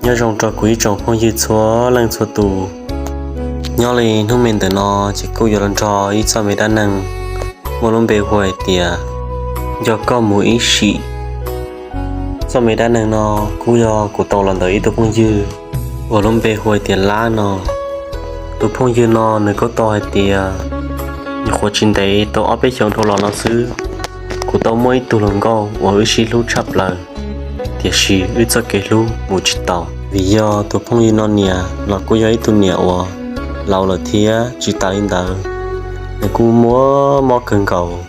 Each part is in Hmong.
Nyob zoo rau kuv ib tsoom phooj ywg txhua leej txhua tus. Nyob li hnub me ntawm no ces kuj yuav los nrog ib txoj me dab neeg muaj lub npe hu hais tias Nco Koj Mus Ib Sim. Txoj me dab neeg no kuj yog kuv tau los ntawm ib tug phooj ywg uas lub npe hu hais tias Lab no. Tus phooj ywg no nws kuj tau hais tias nyuam qhuav tsis ntev tau ob peb xyoos dhau los no xwb, kuv tau muaj ib tug hluas nkauj uas wb sib hlub tshaj plaws, tiam sis wb txoj kev hlub mus tsis taus. Vim yog tus phooj ywg no niam los kuj yog ib tug niam uas laus lawm thiab. Tsis tas li ntawd, nws kuj muaj mob kawg nkaus.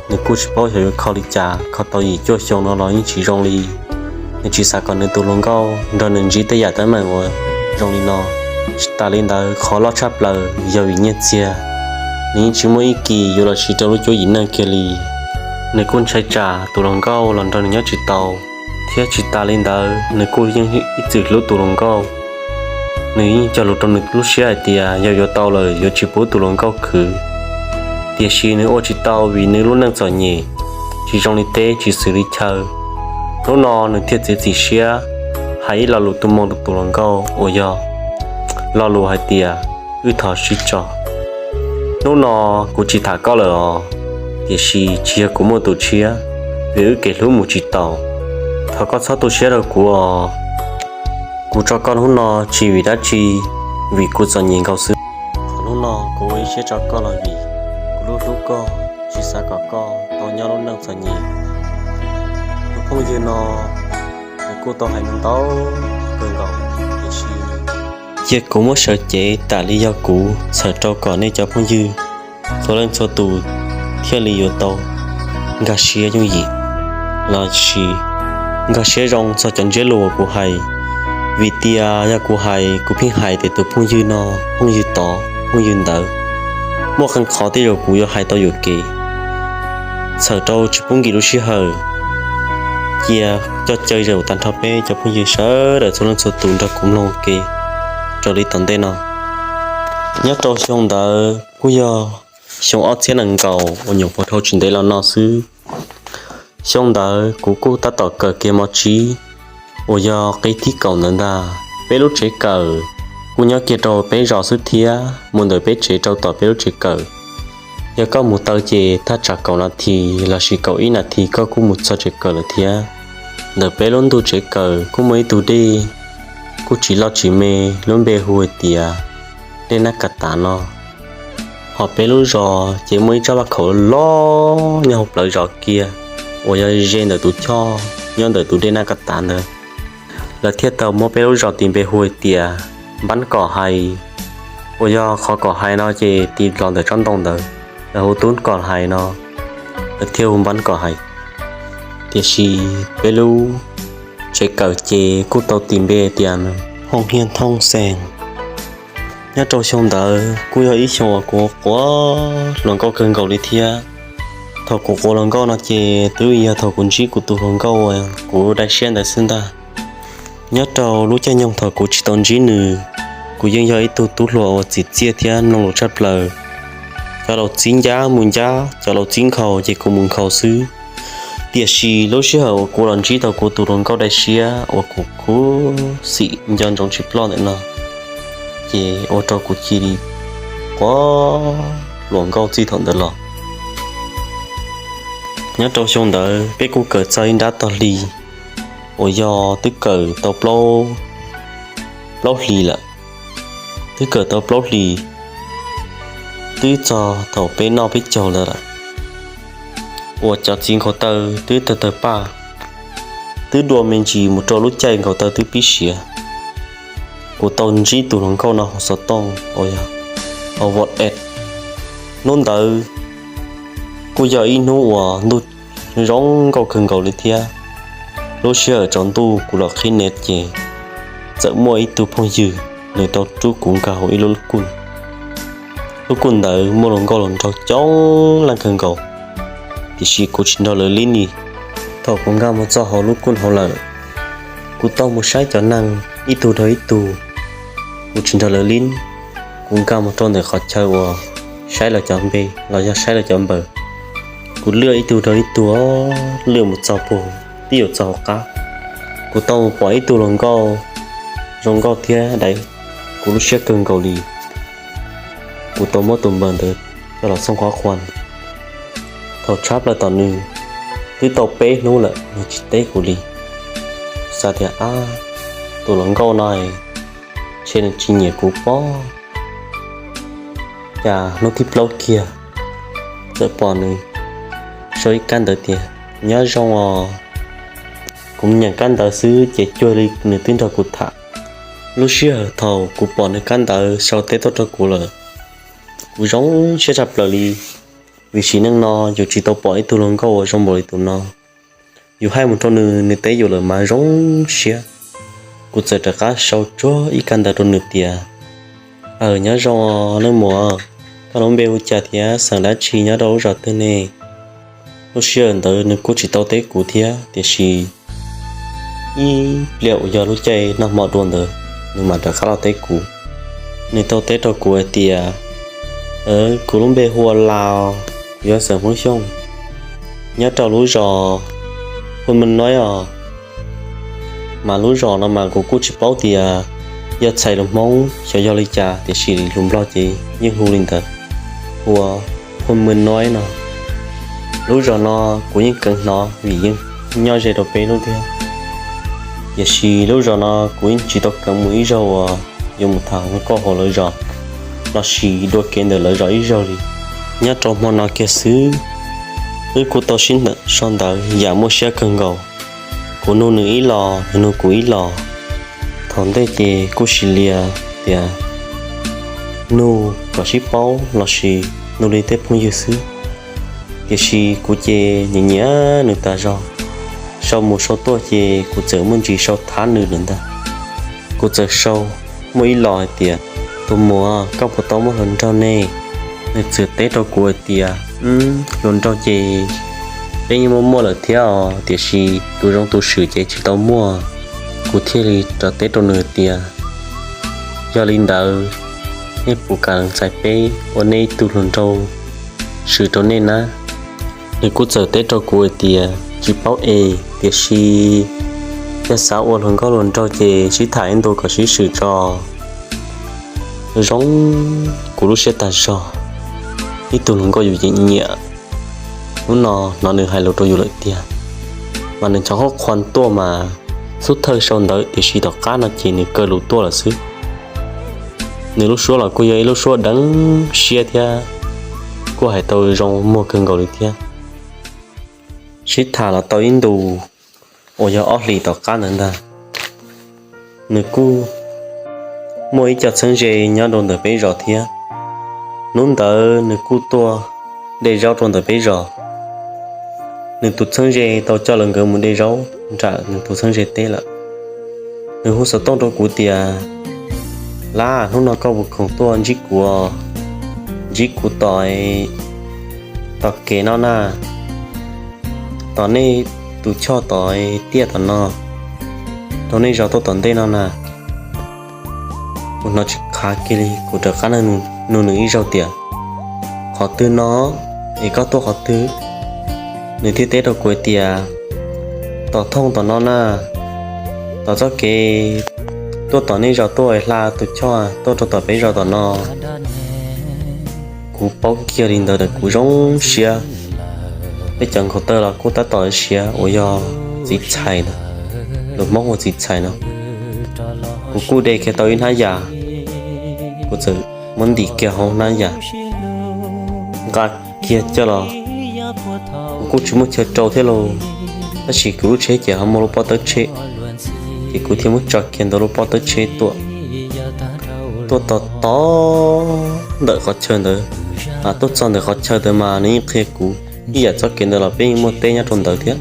Nws kuj tsis paub xyov yuav kho li cas, kho tau yim cuaj xyoo no los yeej tsis zoo li. Nws tsis xav kom nws tus hluas nkauj nrog nws ntsib tej yam teeb meem uas zoo li no. Tsis tas li ntawd, qhov loj tshaj plaws yog vim nyiaj txiag, nws yeej tsis muaj ib kis yuav los siv rau lub cuab yim neej kiag li. Nws kuj ntshai tsam tus hluas nkauj los nrog nws nyob tsis tau, thiab tsis tas li ntawd nws kuj yeej ib txwm hlub tus hluas nkauj. Nws yeej cog lus rau nws lub siab hais tias yog yuav tau lawm yuav tsis pub tus hluas nkauj khwv. Tiam sis nws ua tsis tau vim nws lub neej txom nyem, tsis zoo li teb tsis xws li chaw. Hnub no nws thiaj txiav txim siab hais ib lo lus tu moo rau tus hluas nkauj uas yog lo lus hais tias, wb thov sib tso. Hnub no kuv tsis tham koj lawm os, tiam sis tsis yog kuv muaj tus tshiab, vim wb kev hlub mus tsis taus. Thov koj txhob tu siab rau kuv os. Kuv tso koj hnub no tsis vim dab tsi, vim kuv txom nyem nkaus xwb. Qhov hnub no kuv ua ib siab tso koj los vim kuv hlub hlub koj, tsis xav kom koj tau nyob lub neej txom nyem. Tus phooj ywg no nws kuj tau hais ntau kawg nkaus, tiam sis cia kuv muab sawv cev tam li yog kuv txhawm rau kom nej cov phooj ywg txhua leej txhua tus thiaj li yuav tau nkag siab yooj yim, los sis nkag siab zoo txog cov ntsiab lus uas kuv hais. Vim tias yog kuv hais kuv pheej hais tias tus phooj ywg no, phooj ywg tod, phooj ywg ntawd, muaj qee qhov tej zaum kuv yuav hais tau yuam kev, txhawm rau tsis pub nkim lub sij hawm. Cia coj caw zaum tag nrho peb cov phooj ywg sawv daws txhua leej txhua tus nrog kuv mloog ua ke raws li tom ntej no. Nyob rau xyoo ntawd kuj yog xyoo ob txhiab nees nkaum uas nyuam qhuav dhau tsis ntev los no xwb. Xyoo ntawd kuv kuj tab tom kawm kiag mos tsib uas yog qib thib kaum ntawd ntag. Peb lub tsev kawm kuj nyob kiag rau peb zos xwb thiab, mus ntawm peb tsev rau tom peb lub tsev kawm, yog koj mus taw ces thaj tsam kaum nas this los sis kaum ib nas this koj kuj mus txog tsev kawm lawm thiab. Ntawm peb lub ntug tsev kawm kuj muaj ib tug dej, kuj tsis loj tsis me, lub npe hu hais tias dej Naj Kas Tav no. Hos peb lub zos ces muaj ib tsob vaj khaum loj nyob hauv plawv zos kiag uas yog ze ntawm tus choj nyob ntawm tus dej Naj Kas Tav ntawd. Lawv thiaj tau muab peb lub zos tis npe hu hais tias Npab Kom Hais, uas yog qhov kom hais no ces tis los ntawm tsob ntoo ntawd, lawv hu Tub Kom Hais no, lawv thiaj hu Npab Kom Hais. Tiam sis peb lub tsev kawm ces kuj tau tis npe tias Hooj Hiaj Thooj Xees. Nyob rau xyoo ntawd kuj yog ib xyoo uas kuv quav hluas nkauj kawg nkaus li thiab. Thaum kuv quav hluas nkauj no ces twb yog thaum kuv ntsib kuv tus hluas nkauj uas kuv dai siab ntawd xwb ntag. Nyob rau lub caij nyoog thaum kuv tsis tau ntsib nws, kuv yeej yog ib tug tub hluas uas txim txiaj thiab mloog lus tshaj plaws. Cov laus txib ncab mus ncab, cov laus txib nkhaus ces kuv mus nkhaus xwb. Tiam sis lub sij hawm uas kuv los ntsib tau kuv tus hluas nkauj dai siab uas kuv khuv xim nco ntsoov tsis ploj ntawm no, ces ua rau kuv cia li quav hluas nkauj txij thaum ntawd los. Nyob rau xyoo ntawd peb kuj kawm txog ib nrab tog hli uas yog twb kawm tau plaub hlis lawm, twb kawm tau plaub hlis, twb txog thaum peb noj peb caug ntawd lawm, uas cov txiv nkaus taw twb tawg tawg paj, twb dua me ntsis mus rau lub caij nkaus taw twb pib siav. Kuv tau ntsib tus hluas nkauj no hauv xov tooj uas yog hauv WhatsApp. Hnub ntawd kuj yog ib hnub uas ntuj zoo nkauj kawg nkaus li thiab. Lub sij hawm tsaus ntuj kuv los qhib net ces txawm muaj ib tug phooj ywg nws tau rub kuv nkag hauv ib lub lub kuj. Lub kuj ntawd muaj hluas nkauj hluas nraug coob leej kawg nkaus, tiam sis kuv tsis nrog lawv lib ni. Thaum kuv nkag mus txog hauv lub kuj hauv lawm, kuv tau mus saib cov neeg ib tug dhau ib tug, kuv tsis nrog lawv lib. Kuv nkag mus rau ntawm qhov chaw uas saib lawv cov npe los yog saib lawv cov npawb. Kuv lwaj ib tug dhau ib tug, lwaj mus txog puag tib yuav txog hauv qab, kuv tau mus pom ib tug hluas nkauj zoo nkauj thiab dais kuv lub siab kawg nkaus li. Kuv tau muab tus npawg ntawd coj los xoo qhov qhuas. Thaum tshab plaws tom nws twb tau peb hnub lawm nws tsis teb kuv li. Xav tias ab, tus hluas nkauj no ntshe nws tsis nyiam kuv pob. Cas hnub thib plaub kiag txawm pom nws sau ib kab ntawv tias nyob zoo os. Kuv nyeem kab ntawv xwb ces cuag li nws twb nrog kuv tham. Lub sij hawm thaum kuv pom nws kab ntawv sau teb tuaj rau kuv lawm, kuv zoo siab tshaj plaws li, vim sim neej no yus tsis tau pom ib tug hluas nkauj uas zoo npaum li tus no. Yus hais mus rau nws, nws teb yus lawm mas zoo siab. Kuv txawm rov qab sau tsuag ib kab ntawv rau nws tias, aw, nyob zoo os leej muam, koj lub npe hu cas thiab xeem dab tsi, nyob rau lub zos twg ne? Lub sij hawm ntawd nws kuj tsis tau teb kuv thiab, tiam sis ib pliag uas yog lub caij noj hmo dua ntawd, nws mam rov qab los teb kuv. Nws tau teb rau kuv hais tias, kuv lub npe hu ua Laus, kuv yog xeem Hmoob Xyooj, nyob rau lub zos Phoo Mw Nuaib os. Mas lub zos no mas kuv kuj tsis paub tias yog txhais lus Hmoob xyov yog li cas, tiam sis lus Nplog ces yeej hu li ntawd, hu ua Phoo Mw Nuaib no. Lub zos no kuv yeej kheev hnov vim yeej nyob ze rau peb lub thiab. Tiam sis lub zos no kuv yeej tsis tau kheev mus ib zaug uas yuav mus tham hluas nkauj hauv lawv zos lossis dua kev ntawm lawv zos ib zaug li. Nyob rau hmo no kiag xwb, wb kuj tau sib ntaus sau ntawv yam muaj siab kawg nkaus. Kuv nug nws ib los, nws nug kuv ib los. Thaum ntej ces kuj sis lias tias nug kom sib paub lossis nug li tej phooj ywg xwb. Tiam sis kuv ces nyiam nyiam nws tas zog. Sau mus sau tuaj ces kuv txawm muaj ntsis sau thab nws lawm ntag. Kuv txawm sau muaj ib los hais tias, tus muam, koj puas tau muaj hluas nraug ne? Nws txawm teb rau kuv hais tias, hluas nraug ces peb yeej muaj muaj lawm thiab os, tiam sis tus zoo tus swm ces tsis tau muaj. Kuv thiaj li rov teb rau nws tias, yog li ntawd, nej puas kam txais peb ua nej ib tug hluas nraug swm rau nej na? Nws kuj txawm teb rau kuv hais tias, tsis paub es, tiam sis yog xav ua hluas nkauj hluas nraug ces sib tham ib ntu kom sib swm tso. Zoo kuv lub siab tas zog, ib tug hluas nkauj yus nyiam nyiam, hnub no hnov nws hais lus rau yus lawm tiag. Mas nws ncho qhov qhuas tuaj mas xub thawj sau ntawv, tiam sis tom qab no ces nws kaw lus tuaj lawm xwb. Nws lub suab los kuj yog ib lub suab deev siab thiab kuj hais tau zoo muag kawg nkaus li thiab. Sib tham los tau ib ntus uas yog ob hlis tom qab ntawd ntag, nws kuj muaj ib co txheeb ze nyob rau ntawm peb zos thiab. Hnub ntawd nws kuj tuaj de zaub rau ntawm peb zos. Nws tus txheeb ze tau coj lawv nkawd mus de zaub nram nws tus txheeb ze teb lawm. Nws hu xov tooj rau kuv tias, lab, hnub no koj puas khoom tuaj ntsib kuv, ntsib kuv tom, tom kev no na, tom nej tus choj tom tiaj tom no, rau nej zos tuaj tom ntej no na? Kuv hnov tsis khav kiag li, kuv rov qab nug nws ib zaug tias, qhov twg no es koj tuaj qhov twg? Nws thiaj teb rau kuv hais tias, tom thooj tom no na, tom txoj kev tuaj tom nej zos tuaj hla tus choj tuaj rau tom peb zos tom no. Kuv paub kiag li ntawd, kuv zoo siab. Peb cov nkhaus taw los kuj tab tom siav uas yog txiv txhais no, lus Hmoob hu txiv txhais no. Kuv kuj de kiag tau ib hnab yam, kuv txawm muab ntim kiag hauv hnab yam, nqa kiag coj los. Kuv kuj tsis muaj chaw rau thiab lauj, tab sis kuv lub tsheb ces ho muaj lub pob tawb tsheb, ces kuv thiaj muab tso kiag ntawm lub pob tawb tsheb tuaj. Tuaj tos tos ntawm qhov chaw ntawd, tuaj txog ntawm qhov chaw ntawd mas nws yeej qhia kuv, ib yam txoj kev ntawd los peb yeej muaj teb nyob rau ntawd thiab.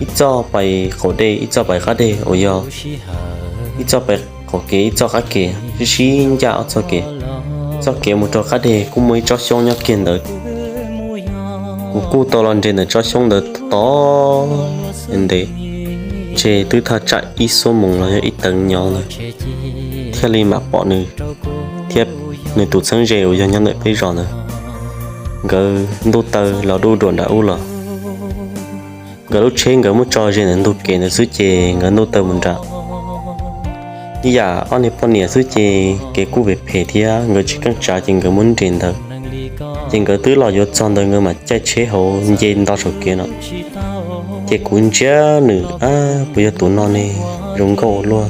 Ib txoj pais qaum dej, ib txoj pais qab deg uas yog ib txoj pais qaum kev ib txoj qab kev, sib sib ncaj ob txoj kev. Txoj kev mus rau qab deg kuj muaj ib tsob xyoob nyob kiag ntawd. Kuv kuj tau los nres ntawm tsob xyoob ntawd tos ntev, ntshe twb thaj tsam ib xuab moos los yog ib teev nyov ntawd thiaj li mam pom nws thiab nws tus txheeb ze uas yog nyob ntawm peb zos ntawd. Nkawd ntuj taw los dub dua nram ub los. Nkawd lub tsheb nkawd muab tso ze ntawm ntug kev ntawd xwb ces nkawd ntuj taw mus nram. ib yam ob niag poj niam xwb ces kev kuj phem phem thiab nkawd tsis keej tsav ces nkawd muab nres ntawd. Ces nkawd twb los yuav txog ntawd nkawd mam caij tsheb hauv nce nto saum kev no. Ces kuv ntsia nws, ab, puas yog tus no ne, zoo nkauj ua luaj,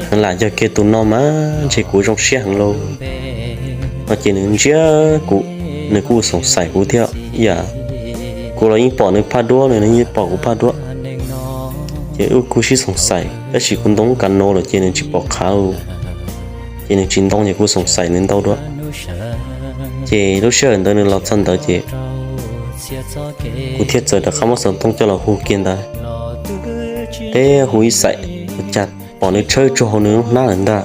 heev lam yog kiag tus no mas ntshe kuv zoo siab heev lauj. No ces nws ntsia kuv, nws kuj xoom xaim kuv thiab ib yam. Kuv los yeej pom nws phaj duab, nws yeej pom kuv phaj duab. Ces wb kuj sib xoom xaim tab sis kuv ntoo ka no lawm ces nws tsis pom qhav, ces nws tsis ntoo ces kuv xoom xaim nws ntau dua. Ces lub sij hawm ntawd nws los txog ntawd ces kuv thiaj txawm rov qab muab xov tooj coj los hu kiag ntawd, teb hu ib xaim, ua cas pom nws tshawb tsuag hauv nws lub hnab lawm ntag.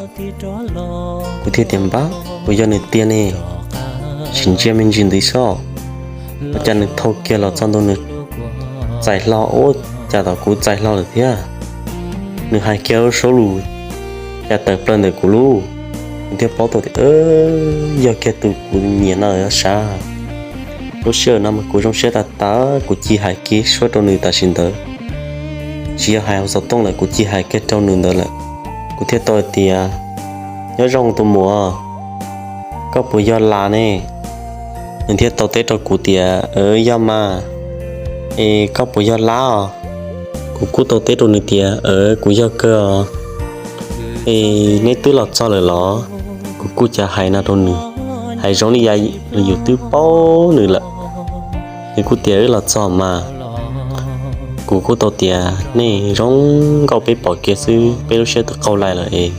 Kuv thiaj tias npab, puas yog nws tiag ne, sim ntsia me ntsis ntxiv soj. Ua cas nws thau kiag los txog ntua nws txais hlo, ua cas tom kuv txais hlo lawm thiab. Nws hais kiag lub suab lus cas tawm plaws ntawm kuv lub, kuv thiaj paub tau tias yog kiag tus kuv nyiam no sav. Lub sij hawm no mas kuv zoo siab tas tas, kuv cia hais kiag suab rau nws tam sim ntawd, tsis yog hais hauv xov tooj lawm, kuv cia hais kiag rau nws ntawd lawm. Kuv thiaj tau hais tias, nyob zoo tus muam, koj puas yog Las ne? Nws thiaj tau teb rau kuv tias, yog mas. Es koj puas yog Lab os? Kuv kuj tau teb rau nws tias, kuv yog kawg os. Es neb twb los txog lawm los? Kuv kuj cav hais no rau nws, hais zoo li yam nws yus twb paub nws lawm. Nws kuj tias, wb los txog mas. Kuv kuj tau tias, nej zoo nkauj peb pom kiag xwb, peb lub siab twb qaug lais lawm es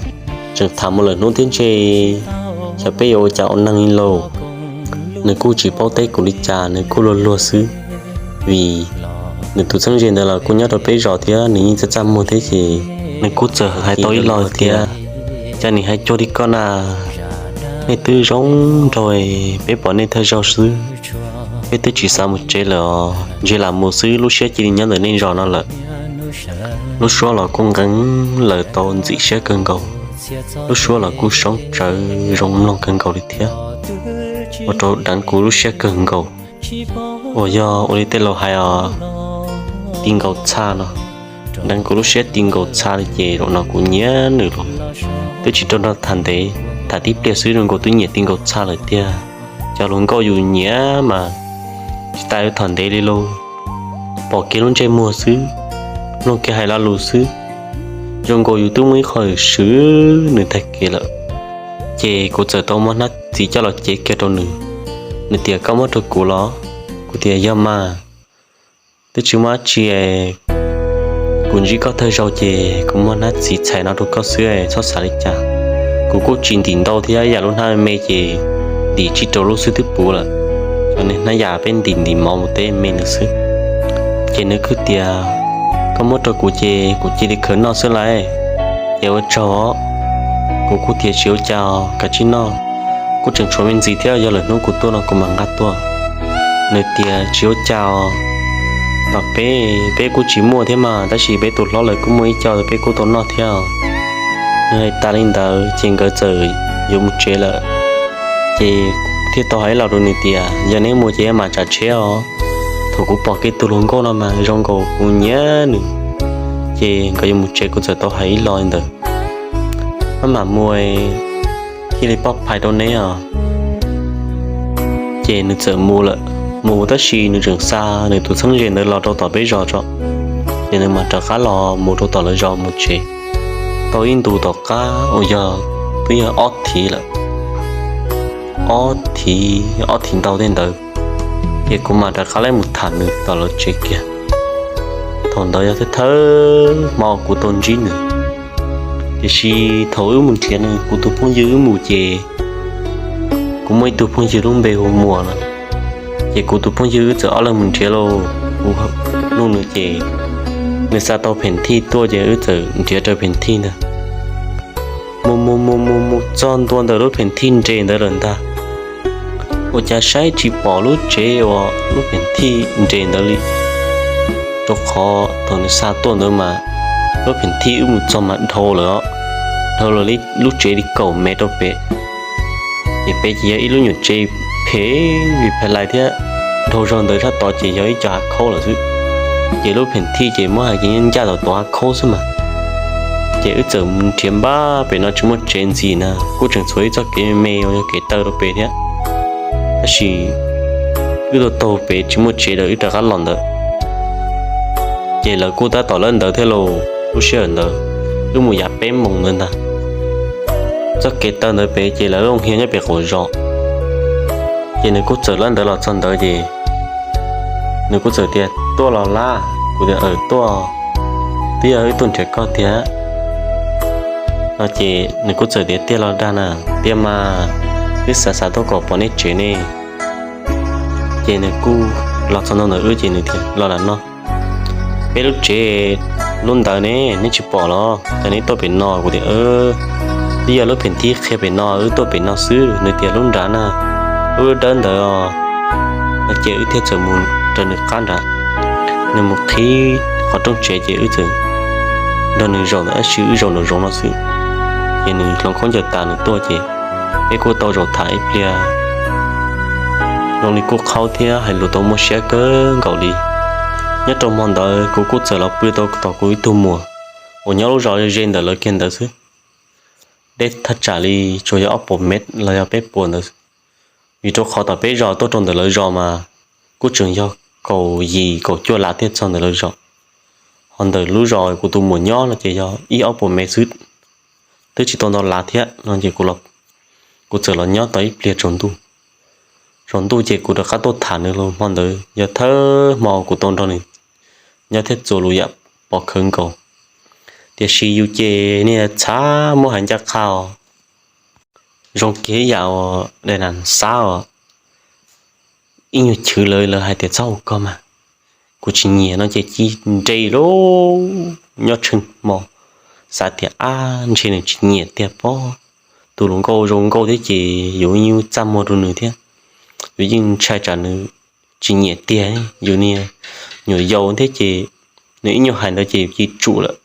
tseem tham mus lawm hnub thiab ntshe xyov peb yuav ua cas ua neeg li lauj. Nws kuj tsis paub teb kuv li cas, nws kuj luag luag xwb, vim nws tus txheeb ze ntawd los kuj nyob rau peb zos thiab nws yeej txaj txaj muag thiab ces nws kuj txawm hais tau ib lo tias, cas nws hais cuag li koj na, nej twb zoo nraug, peb pom nej thawj zaug xwb, peb twb tsis xav mus tsev lawm os, ntshe lam mus xwb, lub siab cia li nyob ntawm nej zos no lawm. Lub suab los kuj nqeeb lawm tau ntxim siab kawg nkaus, lub suab los kuj soob tsawv zoo mloog kawg nkaus li thiab, ua rau deev kuv lub siab kawg nkaus. Uas yog ua li tej laus hais os, ti nkaus txha no, deev kuv lub siab ti nkaus txha li ces zaum no kuv nyiam nws los twb tsis rau nrog tham ntev, tham tib pliag xwb zoo nkaus twb nyiam ti nkaus txha lawm tiag. Cov hluas nkauj yus nyiam mas tsis tas yuav tham ntev li lauj, pom kiag lub ntsej muag xwb, mloog kiag hais lo lus xwb, zoo nkaus yus twb muaj ib qho swm nws tag kev lawm. Ces kuv txawm tau muab hnab txiv coj los cev kiag rau nws. Nws tias, koj muab rau kuv los? Kuv tias, yog mas, twb tsis muaj dab tsi, kuv ntsib koj thawj zaug ces kuv muab hnab txiv txhais no rau koj xwb, txhob xav li cas. Kuv kuj tsis ntim ntau thiab, yam lub hnab me me ces ntim tsib rau lub xwb twb puv lawm. Cov niag hnab yam peb ntim ntim mov mus teb me ntawd xwb. Ces nws kuj tias, koj muab rau kuv ces kuv cia li khaws noj xwb lauj. Ces ua tsaug os. Kuv kuj tias tsis ua cas, kav tsij noj, kuv tseem tshuav me ntsis thiab, yog lwm hnub kuv tuaj no kuv mam nqa tuaj. Nws tias tsis ua cas, tom peb, peb kuj tsis muaj thiab mas, tab sis peb tus hlob lawv kuj muaj ib co, peb kuj tau noj thiab. Nws hais tas li ntawd ces nkawd txawm yuav mus tsev lawm. Ces thiaj tau hais ib los rau nws tias, yog neb mus ces mam tsav tsheb os. Thaum kuv pom kiag tus hluas nkauj no mas zoo nkaus kuv nyiam nws. Ces nkawd yuav mus tsev, kuv txawm tau hais ib los li ntawd, maj mam mus, thiaj li poj phais rau neb os. Ces nws txawm mus lawm, mus tab sis nws tseem xa nws tus txheeb ze ntawd los rau tom peb zos tso. Ces nws mam rov qab los mus rau tom lawv zos mus tsev. Tau ib ntus tom qab uas yog, twb yog ob thiv lawm, ob thiv, ob thiv ntau tej ntawd, ces kuv mam rov qab lawv mus tham nws tom lawv tsev kiag. Thaum ntawd yog thawj thawj hmo kuv tau ntsib nws. Tiam sis thaum wb mus nrhiav nws, kuv tus phooj ywg wb mus ces, kuv muaj ib tug phooj ywg lub npe hu Muas no. Ces kuv tus phooj ywg wb txawm ob leeg mus nrhiav lauj, kuv nug nws ces nws xa tau pheem thij tuaj ces wb txawm nrhiav raws pheem thij ntag. Mus mus mus mus mus txog ntua ntawm lub pheem thij nres ntawd lawm ntag. Ua cas saib tsis pom lub tsev uas lub pheem thij nres ntawd li, rau qhov thaum nws xa tuaj ntawd mas lub pheem thij wb mus txog mas dhau lawm os, dhau lawm li lub tsev li kaum mev rau pem. Ces pem ces yog ib lub nyuam tsev phem li phem lais thiab, dhau zog ntawd sab tod ces yog ib co hav khaub lawm xwb. Ces lub pheem thij ces muab hais ces yeej ncaj tom tus hav khaub xwb mas. Ces wb txawm mus nrhiav npaj pem no tsis muaj tsev ntxiv na, kuj tseem tshuav ib txoj kev me me uas yog kev taw rau pem thiab. Tab sis wb tuaj taug pem tsis muaj tsev lawm wb rov qab los ntawd. Ces lawv kuj tab tom lawb ntawd thiab lauj, lub sij hawm ntawd wb mus yav peb moos ntawd ntag. Txoj kev taw ntawd pem ces lawv looj hiab nyob pem qaum zos. Ces nws kuj txawm lawb ntawd los txog ntawd ces nws kuj txawm tias, Tuaj los lab? Kuv tias, Aws, tuaj, twb yog wb tuaj nrhiav koj tiag. No ces nws kuj txawm tias, Tiag los dag na? Tiag mas, twb xav xav tuaj kom pom nej tsev ne. Ces nws kuj los txog ntua ntawm wb ces nws tias, Los lam no, peb lub tsev lub ntawd ne, neb tsis pom los? Cas neb tuaj pem no? Kuv tias, Twb yog lub phem thib qhia pem no, wb tuaj pem no xwb. Nws tias, Lub nrad na, lub dawb ntawd os. No ces wb thiaj txawm mus raws nws qab nrad. Nws mus qhib qhov rooj tsev ces wb txawm nrog nws zaum ntawd, tab sis wb zaum nraum zoov no xwb. Ces nws hloov khaub ncaws tas nws tuaj ces peb kuj tau zaum tham ib pliag. Zoo li kuj qhaub thiab hais lus tau muaj siab kawg nkaus li. Nyob rau hmo ntawd kuv kuj txawm los pw tau tos kuv ib tug muam uas nyob lub zos ze ntawm lawv kiag ntawd xwb. Deb thaj tsam li tsuas yog ob puas mev los yog peb puas ntawd. Vim rau qhov tom peb zos tuaj rau ntawm lawv zos mas kuj tseem yog kaum yim kaum cuaj lav thiaj txog ntawm lawv zos. Ho ntawm lub zos kuv tus muam nyob no ces yog ib ob puas mev xwb, twb tsis tau ntau lav thiab no ces kuv txawm los nyob tau ib pliag tsaus ntuj. Tsaus ntuj ces kuv rov qab tuaj tham nws los hmo ntawd yog thawj hmo kuv tau nrog nws nyob thiab txuas lus yam pov khawv nkaus. Tiam sis yus ces niag txhav muab hais ncaj qha os, zoo kiag ib yam uas daim nas xab os, ib nyuag chwv lawv lawv hais tias txhob ua koj mas, kuv tsis nyiam no ces cia nres lawm nyob tsheej hmo. Xav tias ab ntshe nws tsis nyiam tiag pob, tus hluas nkauj zoo nkauj thiab ces yus yeej txaj muag rau nws thiab, yus yeej ntshai tsam nws tsis nyiam tiag. Yus niag nyuam yaus thiab ces nws ib nyuag hais ntawd ces yus cia tsum lawm,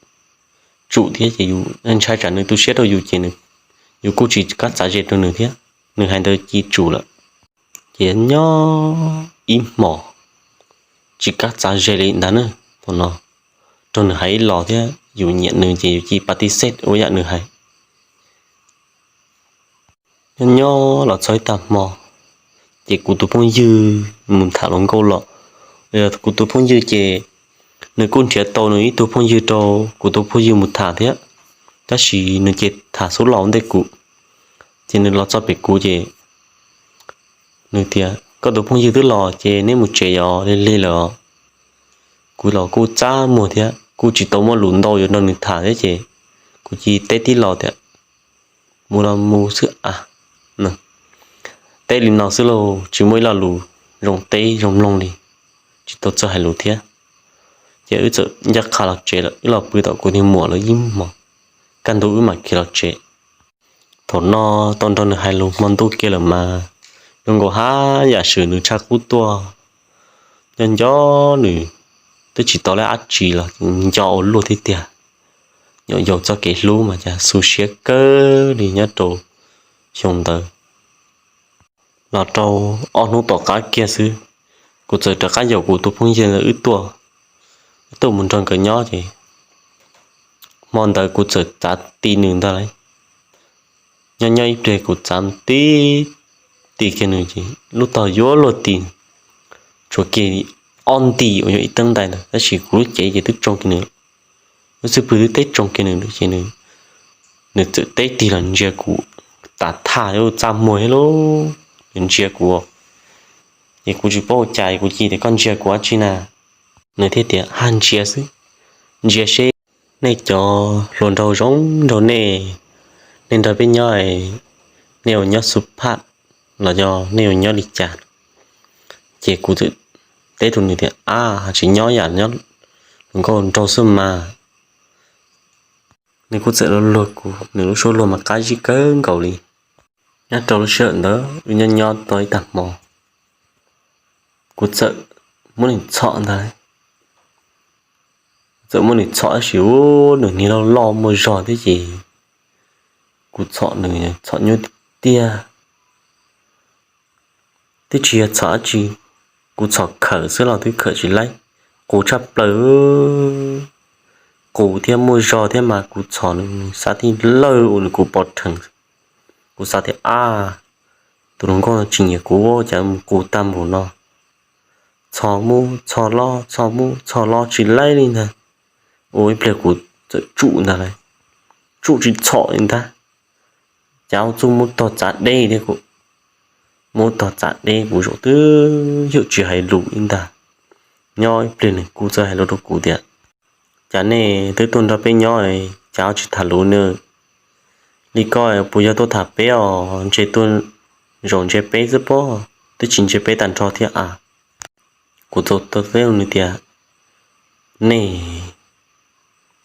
tsum thiab ces yus ntshai tsam nws tu siab rau yus ces yus kuj tsis kam txav ze rau nws thiab. Nws hais ntawd cia tsum lawm. Ces nyob ib hmos tsis kam txav ze li ntag na. Thaum no rau nws hais ib los thiab yus nyiam nws ces yus cia pa ti xej ua yam nws hais. Nyob nyob los txog ib tag hmo, ces kuv tus phooj ywg mus tham hluas nkauj los, kuv tus phooj ywg ces nws kuj nrhiav tau nws ib tug phooj ywg rau kuv tus phooj ywg mus tham thiab, tab sis nws ces tham xub laus ntej kuv. Ces nws los txog pem kuv ces nws tias, Koj tus phooj ywg twb los ces neb mus tsev os, lig lig lawm os. Kuv los kuj txaj muag thiab kuj tsis tau muaj lus ntau yuav nrog nws tham thiab ces kuv cia teb tib los tias, Mus los mus xwb a. Teb li no xwb lauj, tsis muaj ib lo lus zoo teb zoo mloog li, tsis tau txawj hais lus thiab. Ces wb txawm ncaj qha los tsev lawm, wb los pw tom kuv niag muam lawv ib hmos, kaj ntug wb mam khiav los tsev. Thaum no tau nrog nws hais lus hmo ntuj kiag lawm mas zoo nkaus haj yam swm nws tshaj qub tuaj. Nco nco nws twb tsis tau lab dab tsi los nco ua luaj thiab tiag. Nyuam yaus txoj kev hlub mas cas xu siab kawg li nyob rau xyoo ntawd. Los rau ob hnub tom qab kiag xwb, kuv txawm rov qab yaum kuv tus phooj ywg ntawd wb tuaj, wb tuaj mus nrog nkawd nyob ces hmo ntawd kuv txawm txav ti nws ntag lauj. Nyob nyob ib pliag kuv txav ti ti kiag nws ces lub tog yuav luag ti, tshuav kiag ob nti uas yog ib teeb ntais ntawd, tab sis kuv lub cev ces twb tsoo kiag nws, lub xub pwg twb teb tsoo kiag nws ces nws txawm teb tig los ntsia kuv, tas thaj txaj muag thiab lauj, nws ntsia kuv. Ces kuv tsis paub ua cas kuv cia tias, Koj ntsia kuv dab tsi na? Nws thiaj tias, Haj ntsia xwb, ntsia seb nej cov hluas nraug zoo nraug nej, nej nrog peb nyob, nej ua nyob xub phaj los yog nej ua nyob li cas? Ces kuv txawm teb rau nws tias, Ab, tsis nyob yam nyob hluas nkauj nraug xwb mas. Nws kuj txawm luag luag kuv, nws lub suab luag mas qab zib kawg nkaus li. Nyob rau lub sij hawm ntawd wb nyob nyob tau ib tag hmo, kuv txawm muab nws txhom ntag. Txawm muab nws txhom tab sis ua nws niag loj loj muaj zog thiab ces kuv txhom nws txhom nyuaj tiag tiag. Twb tsis yog txhom dab tsi, kuv txhom khawm xwb los twb khawm tsis laib, qus tshaj plaws. qus thiab muaj zog thiab mas kuv txhom nws xav tij lawj ua nws kuv pov rhees. Kuv xav tias ab, tus hluas nkauj no tsis nyiam kuv, cas mus qus tag npaum no. Txhom mus txhom los txhom mus txhom los tsis laib li ntag. Ua ib pliag kuv txawm tsum ntag lauj, tsum tsis txhom li ntag. Cas ua txuj muab tog txav deb thiab kuv, muab tog txav deb kuv zaum twb yawm tsis hais lus li ntag. Nyob ib pliag nws kuj txawj hais lus rau kuv tias, cas nej twb tuaj nrog peb nyob, cas ho tsis tham lus na? Li koj puas yog tuaj tham peb os? Ntshe tuaj zaum ntsia peb xwb pob, twb tsis ntsia peb tag nrho thiab a. Kuv txawm teb rau nws tias, nej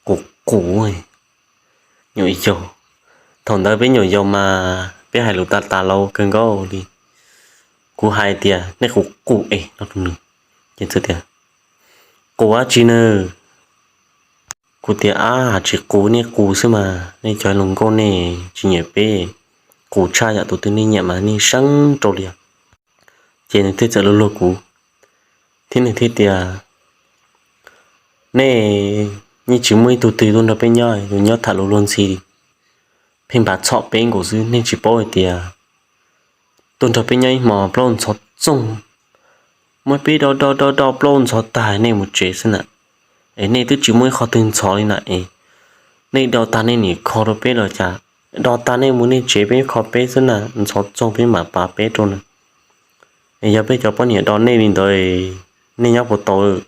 qus qus nyuam yaus. Thaum ntawd peb nyuam yaus mas peb hais lus tas tas laus kawg nkaus li. Kuv hais tias nej qus qus es no rau nws, ces tias, qus dab tsi na? Kuv tias, ab, tsis qus, nej qus xwb mas, nej cov hluas nkauj nej tsis nyiam peb, qus tshaj yam tus twg nej nyiam mas nej seeb rau li. Ces nws thiaj txawm luag luag kuv, thiab nws thiaj tias, nej yeej tsis muaj ib tug twg tuaj nrog peb nyob, yus nyob tham lus luag ntxhi li, pheej npaj txhom peb nkaus xwb, nej tsis paub hais tias tuaj nrog peb nyob ib hmos plaub ntxhov txoog, muab peb do do do do plaub ntxhov tag nej mus tsev xwb na. Es nej twb tsis muaj ib qho twg ntxhov li na es nej do tag nej niam kho rau peb los cas, do tag nej mus nej tsev peb kho peb xwb na, ntxhov txoog peb mam pav peb rau na. Es yog peb cov poj niam do nej li ntawd, nej nyob puas tau?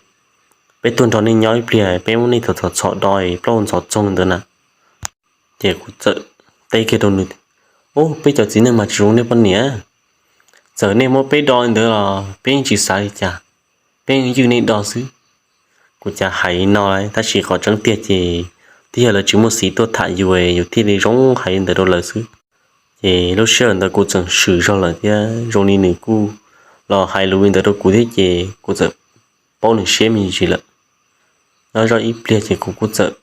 Peb tuaj nrog nej nyob ib pliag peb muab nej txhom txhom txhom do plaub ntxhov txoog ntawd na. Ces kuv txawm teb kiag rau nws, ub, peb cov txiv neej mas tsis zoo nej poj niam, txawm nej muab peb do li ntawd los peb yeej tsis xav li cas, peb yeej ywj nej do xwb. Kuv cas hais li no lawm tab sis qhov tseeb tiag ces twb yog lawv tsis muaj xiv tuaj tham yus, yus thiaj li zoo hais li ntawd rau lawv xwb. Ces lub sij hawm ntawd kuv tseem swm zog lawm thiab zoo li nws kuj los hais lus li ntawd rau kuv thiab ces kuv txawm paub nws siab me ntsis lawm. Nyob zoj ib pliag ces kuv kuj txawm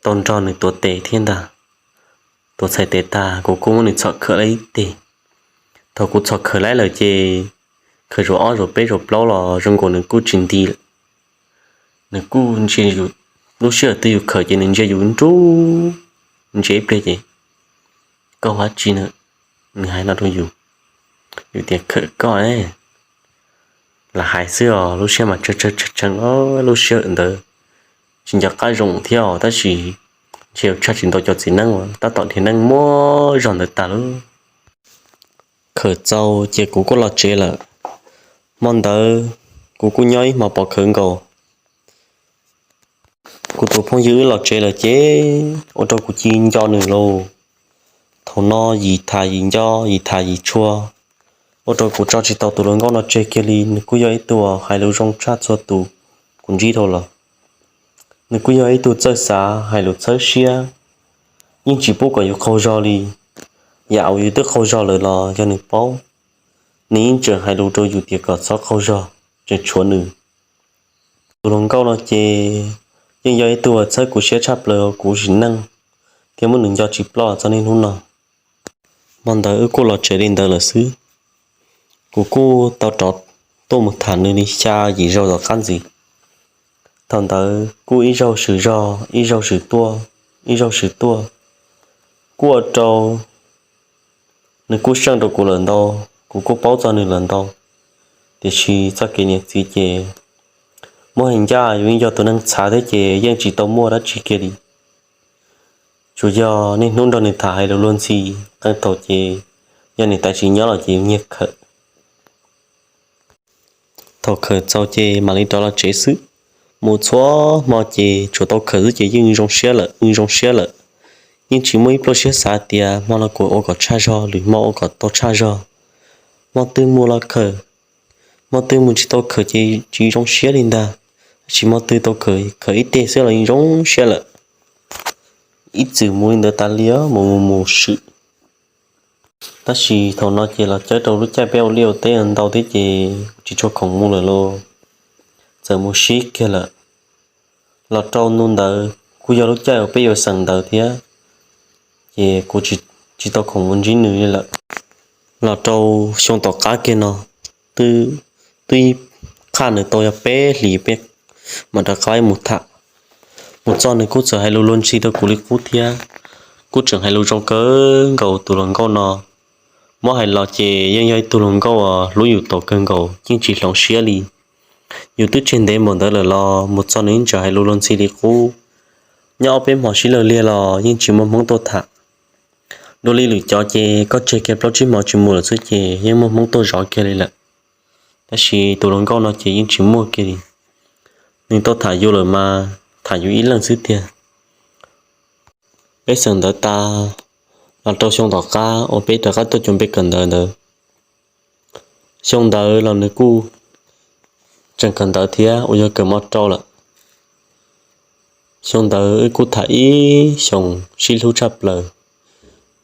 tau nrog nws tuav tes thiab ntag. Tuav txhais tes tag kuv kuj muab nws txhom khawm lawm ib teg. Thaum kuv txhom khawm lawm ces khawm zaum ob zaum peb zaum plaub los zoo nkaus nws kuj tsis nti lawm. Nws kuj ntsia yus, lub sij hawm twg yus khawm ces nws ntsia yus nruj, ntsia ib pliag ces, koj ua dab tsi na? Nws hais no rau yus, yus tias khawm koj. Lam hais xwb os, lub siab mas tshee tshee tshee, lub sij hawm ntawd tsis nco qab zoo thiab os, tab sis ntshe yus tshaj tsis ntau cov txiv neej uas tab tom dhia neej muaj zog ntawd tag lawm. Khawm txaus ces kuv kuj los tsev lawm. Hmo ntawd kuv kuj nyob ib hmo pov khawv nkaus. Kuv tus phooj ywg wb los tsev lawm ces ua rau kuv cia li nco nws lauj. Thaum no yim tham yim nco, yim tham yim tshua, ua rau kuv tso tsis tau tus hluas nkauj no tseg kiag li. Nws kuj yog ib tug hais lus zoo tshaj txhua tus kuv ntsib dhau los. Nws kuj yog ib tug txawj xav, hais lus txhawb siab, yeej tsis pub kom yus qaug zog li. Yam uas yus twb qaug zog lawm los yog nws paub, nws yeej tseem hais lus rau yus tias kom txhob qaug zog, tseem tshuav nws. Tus hluas nkauj no ces yeej yog ib tug uas txhawb kuv siab tshaj plaws hauv kuv sim neej, thiab muab nws nco tsis ploj txog niaj hnub no. Hmo ntawd wb kuj los tsev li ntawd lawm xwb. Kuv kuj tau rov tuaj mus tham nws li xya yim zaug tom qab ntxiv. Thaum ntawd kuj ib zaug swm zog, ib zaug swm tuaj, ib zaug swm tuaj, kuj ua rau nws kuj seej rau kuv lawm ntau, kuv kuj paub txog nws lawm ntau. Tiam sis txoj kev niam txiv ces muab hais ncaj yus yeej yog tus neeg txhav thiab ces yeej tsis tau muaj dab tsi kiag li. Tsuas yog niaj hnub nrog nws tham hais lus luag ntxhi, qee thaum ces yog nws tab sis nyob los ces yus nyiag khawm. Thaum khawm txaus ces mam li rov los tsev xwb. Mus txhua hmo ces tsuas tau khawm xwb ces yeej zoo siab lawm, zoo siab lawm. Yeej tsis muaj ib pluaj siab xav tias hmo no kuv ua kom tshaj zog, lwm hmo ua kom tau tshaj zog. Hmo twg mus los khawm, hmo twg mus tsis tau khawm ces tsis zoo siab li ntag. Tab sis hmo twg tau khawm, khawm ib teg xwb los yeej zoo siab lawm. Ib txwm mus li ntawd tas li, mus mus mus swm. Tab sis thaum no ces los cawb rau lub caij peb ua liaj ua teb ntau thiab ces tsis tshua khoom mus lawm lauj, txawm mus sib kiag lawm. Los rau ntu ntawd kuj yog lub caij uas peb yuav xeem ntawv thiab, ces kuv tsis tau khoom mus ntsib nws li lawm. Los rau xyoo tom qab kiag no, twb qhaj nws tau yog peb hlis peb mam rov qab mus tham. Mus txog nws kuj txawm hais lus luag ntxhi rau kuv li qub thiab. Kuj tseem hais lus zoo kawg nkaus tus hluas nkauj no. Muab hais los ces yeej yog ib tug hluas nkauj uas hlub yus tau kawg nkaus, yeej tsis hloov siab li. Yus twb tseg ntev npaum ntawd lawm los mus txog nws yeej tseem hais lus luag ntxhi li qub. Nyob ob peb hmo sib law liag los yeej tsis muaj hmoob tuaj tham. Dua li lwm cov ces koj tseg kiag plaub tsib hmo tsis mus lawm xwb ces yeej muaj hmoob tuaj zov kiag li lawm. Tab sis tus hluas nkauj no ces yeej tsis muaj kiag li. Nws tuaj tham yus lawm mas tham yus ib leeg xwb tiag. Peb xeem ntawv tas los rau xyoo tom qab uas peb rov qab tuaj cuag peb kawm ntawv ntawd. Xyoo ntawd los nws kuj tseem kawm ntawv thiab uas yog kawm mo rau lawm. Xyoo ntawd wb kuj tham ib xyoos sib hlub tshaj plaws.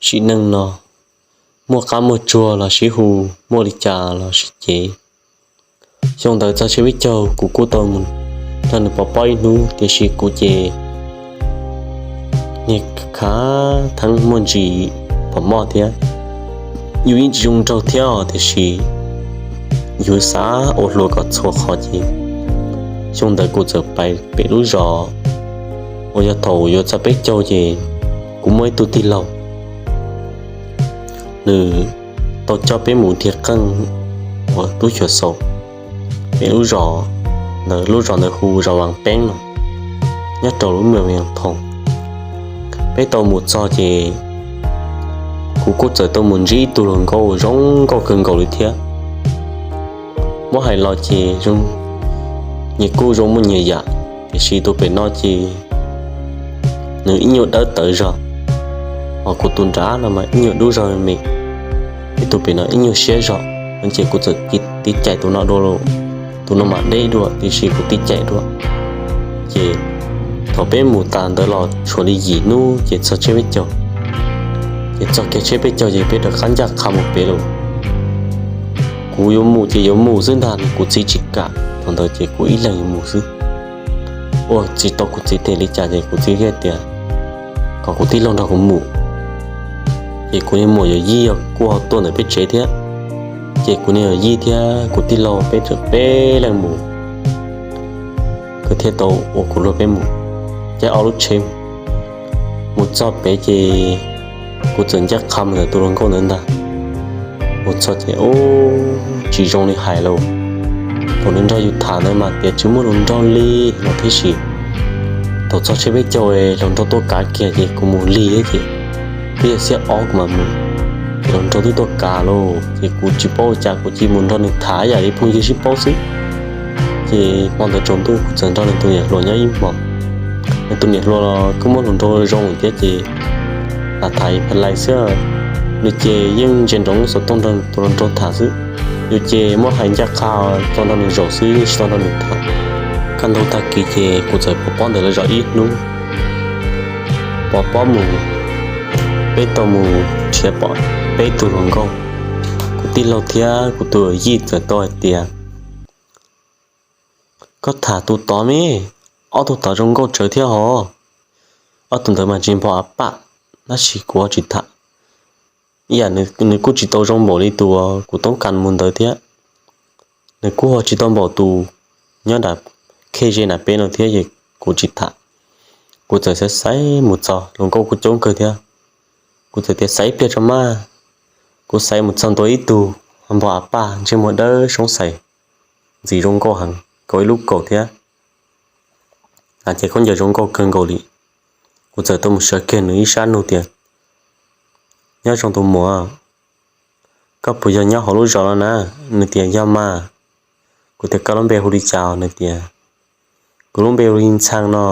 Sim neej no muaj qab muaj tsuag los sib hu, muaj li cas los sib cev. Xyoo ntawd txog tshiab peb caug kuv kuj tau mus nrog nws pov pob ib hnub, tiam sis kuv ces niag khav theeb muaj ntsis pom moj thiab. Yus yeej tsis zoo nraug thiab os, tiam sis yus xav ua hluas kom txhua qhov ces xyoo ntawd kuv txawm pais pem lub zos uas yog thaum yuav txog peb caug ces kuv muaj ib tug tij laug, nws tau coj peb mus dhia qeej uas tub xyuas xaus pem lub zos ntawd, lub zos ntawd hu zos Vas Peeb no, nyob rau lub me Vas Thoos. Peb tau mus txog ces kuv kuj txawm tau mus ntsib ib tug hluas nkauj zoo nkauj kawg nkaus li thiab. Muab hais los ces nyias kuj zoo muaj nyias yam, tiam sis tus pem no ces nws ib nyuag dawb tawv zog, hos kuv tus nrad no mas ib nyuag dub zog me me, ib tus pem no ib nyuag siab zog. Ces kuv txawm tiv cais tus no dua, tus no mas deb dua, tiam sis kuv tiv cais dua. Ces thaum peb mus tas ntawd los tshuav li yim hnub ces txog tshiab peb caug. Ces txog kiag tshiab peb caug ces peb rov qab ncaj qha mus pem lawm. Kuv yuav mus ces yuav mus xwb ntag, kuv txiv tsis kam. Thaum ntawd ces kuv ib leeg yuav mus xwb. Ua tsis tau kuv txiv them li cas ces kuv txiv thiaj tias kom kuv tij laug nrog kuv mus. Ces kuv niag muam yawm yij kuj ho tuaj ntawm peb tsev thiab. Ces kuv niag yawm yij thiab kuv tij laug peb txawm peb leeg mus, nkawd thiaj tau ua kuv luag peb mus, caij ob lub tsheb. Mus txog pem ces kuv txawm ncaj qha mus ntawm tus hluas nkauj ntawd ntag. Mus txog ces ub, tsis zoo li hais lauj. Thaum nws nrog yus tham ntawd mas tias tsis muaj hluas nraug li los thiab, tiam sis thaum txog tshiab peb caug hluas nraug tuaj kav kiag ces kuv mus lig thiab ces twb yog xiab ob kuv mam mus, ces hluas nraug twb tuaj kav lawm ces kuv tsis paub ua cas kuv cia li mus nrog nws tham yam li phooj ywg sib paub xwb. Ces hmo ntawd tsaus ntuj kuv txawm nrog nws tus niam hluas nyob ib hmos. Nws tus niam hluas los kuj muaj hluas nraug zoo thiab ces tham tham ib pha lais xwb. Nws ces yeej ntsia nroos xov tooj nrog tus hluas nraug tham xwb. Yus ces muab hais ncaj qha tau nrog nws zaum xwb, yeej tsis tau nrog nws tham. Kaj ntug tag kis ces kuv txawm pov pob ntawm lawv zos ib hnub, pov pob mus, peb tau mus nrhiav pom peb tug hluas nkauj. Kuv tij laug thiab kuv tus yij txawm tau hais tias, koj tham tus tod me, ob tug tod zoo nkauj tsawv thiab hos. Ob tug ntawd mas tsis npog av paj, tab sis kuv tsis tham. Ib yam nws kuj tsis tau zoo npaum li tus kuv toob kas mus ntawd thiab. Nws kuj ho tsis tau npaum tus nyob nram khej ze nram peb no thiab es kuv tsis tham. Kuv txawm xaiv xaiv mus txog, hluas nkauj kuj coob kawg thiab. Kuv txawm tias xaiv ib pliag tso mas. Kuv xaiv mus txog ntua ib tug npog av paj, ntsej muag dawb soob xais, ntxim zoo nkauj heev, kaus ib lub kaus thiab, hnav cev khaub ncaws zoo nkauj kawg nkaus li. Kuv txawm tau mus sawv kiag nws ib sab nug tias, nyob zoo tus muam, koj puas yog nyob hauv lub zos no na? Nws tias yog mas. Kuv tias koj lub npe hu li cas? Nws tias, kuv lub npe hu li Ntxhee no,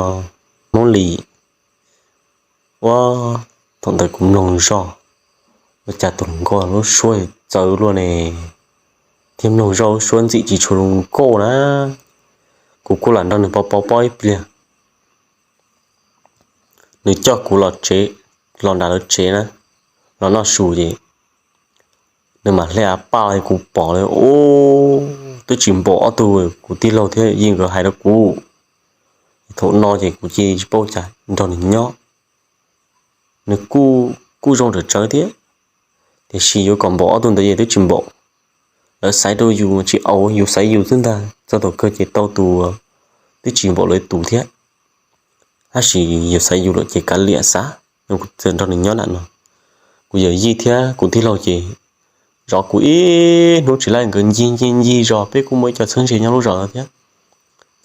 Hmoob Lis. Ua, thaum ntawd kuv mloog zoj, ua cas tus hluas nkauj lub suab txawv luaj ne, thiab mloog zoj lub suab ntxim tsis tshua zoo nkauj na. Kuv kuj lam nrog nws pov pov pob ib pliag. Nws coj kuv los tsev, los nram lawv tsev na, los noj su ces nws mam hle av paj los kuv pom li, ub, twb tsis npaum ob tug kuv tij laug thiab yij nkawd hais rau kuv. Thaum no ces kuv cia li tsis paub cas nrog nws nyob. Nws kuj zoo tsawv tsawv thiab, tiam sis yuav kom npaum ob tug ntawd ces twb tsis npaum. Lawv xaiv rau yus tsis au, yus xaiv yus xwb ntag, txog thaum kawg ces tau tus twb tsis npaum lawv tus thiab. Tab sis yus xav yus lawm ces kav liam xav, kuv txawm nrog nws nyob nram no. Kuv yawm yij thiab kuv tij laug ces zov kuv ib hnub tsis laib, nkawd ncig ncig ncig zos, peb kuj muaj ib co txheeb ze nyob lub zos no thiab.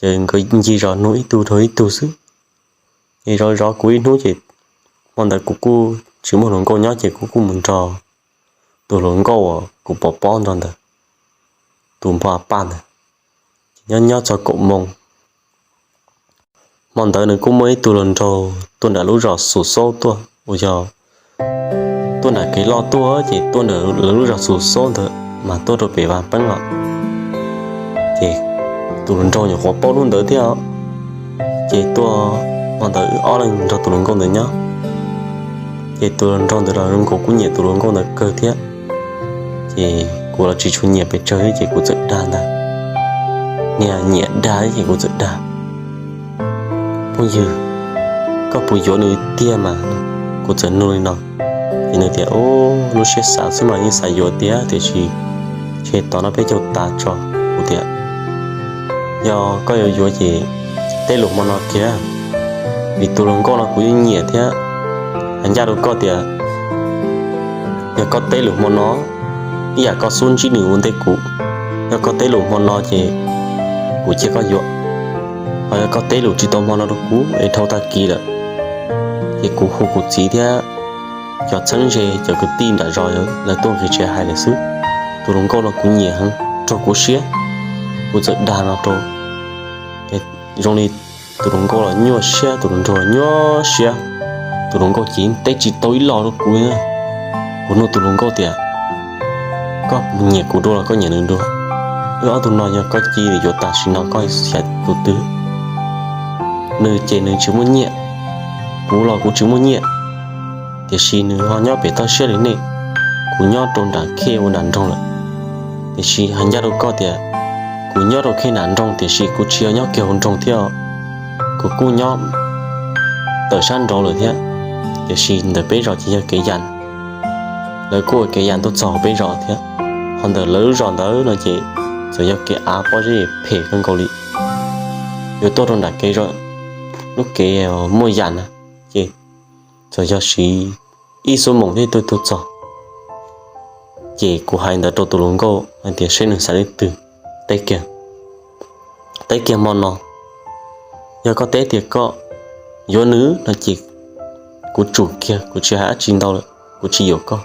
Ces nkawd ncig zos nug ib tug rau ib tug xwb. Ces zov zov kuv ib hnub ces hmo ntawd kuv kuj tsis muaj hluas nkauj nyob ces kuv kuj mus nrog tus hluas nkauj uas kuv pov pob nrog ntawd, tus npog a paj ntawd, ces nyob nyob txog kaum moos. Hmo ntawd nws kuj muaj ib tug hluas nraug tuaj nram lub zos Xus Xaub tuaj, uas yog tuaj nram kev loj tuaj ces tuaj nram lawv lub zos Xus Xaub ntawd mas tuaj rau pem Vaj Peeb los. Ces tus hluas nraug nyuam qhuav paub lub ntawd thiab, ces tuaj hmo ntawd wb ob leeg nrog tus hluas nkauj ntawd nyob. Ces tus hluas nraug ntawd los zoo nkaus kuj nyiam tus hluas nkauj ntawd kawg thiab. Ces kuv los tsis tshua nyiam pes tsawg thiab ces kuv txawm dag ntag, niag nyiam dag ces kuv txawm dag, phooj ywg, koj puas yuav nws tiag mas? Kuv txawm nug li no. Ces nws tias, lub siab xav xwb mas yeej xav yuav tiag tiam sis ntshe tos no peb caug tas tso. Kuv tias, yog koj yuav yuav ces teb lus hmo no kiag, vim tus hluas nkauj no kuv yeej nyiam thiab. Hais ncaj rau koj tias yog koj teb lus hmo no, ib yam koj xub ntsib nws ua ntej kuv, yog koj teb lus hmo no ces kuv cia koj yuav. Ho yog koj teb lus tsis tau hmo no rau kuv es dhau tag kis lawm, ces kuv hu kuv txiv thiab cov txheeb ze cov kwv tij nram zos lawv tuaj nqis tsev hais lawm xwb. Tus hluas nkauj no kuv nyiam heev, raug kuv siab, kuv txawm dag no rau. Zoo li tus hluas nkauj los nyuaj siab, tus hluas nraug los nyuaj siab. Tus hluas nkauj ces teb tsis tau ib los rau kuv. Kuv nug tus hluas nkauj tias, koj nyiam kuv dua los koj nyiam nws dua? Wb ob tug no yog koj cia yuav tam sim no koj xav tus twg? Nws ces nws tsis muaj nyiaj, kuv los kuv tsis muaj nyiaj, tiam sis nws ho nyob pem toj siab li nej, kuv nyob rau nram khej ua nram nroog lawm. Tiam sis hais ncaj rau koj tias kuv nyob rau khej nram nroog tiam sis kuv tsis yog nyob kiag hauv nroog thiab, kuv kuj nyob tawm sab nraud lawm thiab. Tiam sis ntawm peb zos ces yog kev yam, lawv kuj ua kev yam tuaj txog peb zos thiab. Ho ntawm lawv lub zos ntawd no ces txawm yog kev av pob zeb phem kawg nkaus li. Yuav tuaj rau nram kev, lub kev muaj yam na, ces txawm yog siv ib xuab moos thiaj tuaj txog. Ces kuv hais ntawd rau tus hluas nkauj hais tias seb nws xav leej twg, teb kiag, teb kiag hmo no. Yog koj teb tias koj yuav nws no ces kuv tsum kiag, kuv tsis hais dab tsi ntau lawm, kuv tsis yuav koj.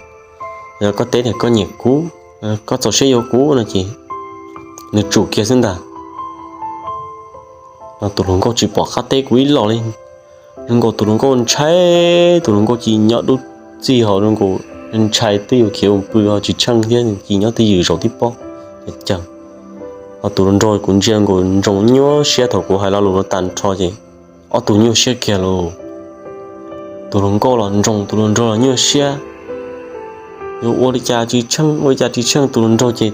Yog koj teb tias koj nyiam kuv, koj txaus siab yuav kuv no ces nws tsum kiag xwb ntag. No tus hluas nkauj tsis pom qab teb kuv ib los li. Zoo nkaus tus hluas nkauj ntshai, tus hluas nkauj cia nyob dub txij ho zoo nkaus ntshai twb yuav khiav mus pw ho tsis tsheej thiab, cia nyob twj ywm zaum tib pob cawg. Ho tus hluas nraug kuv ntsia nkaus ntsoo nyuaj siab, thaum kuv hais lo lus no tag nrho ces ob tug nyuaj siab kiag lauj. Tus hluas nkauj los ntsoo, tus hluas nraug los nyuaj siab. Yuav ua li cas tsis tsheej, ua li cas tsis tsheej, tus hluas nraug ces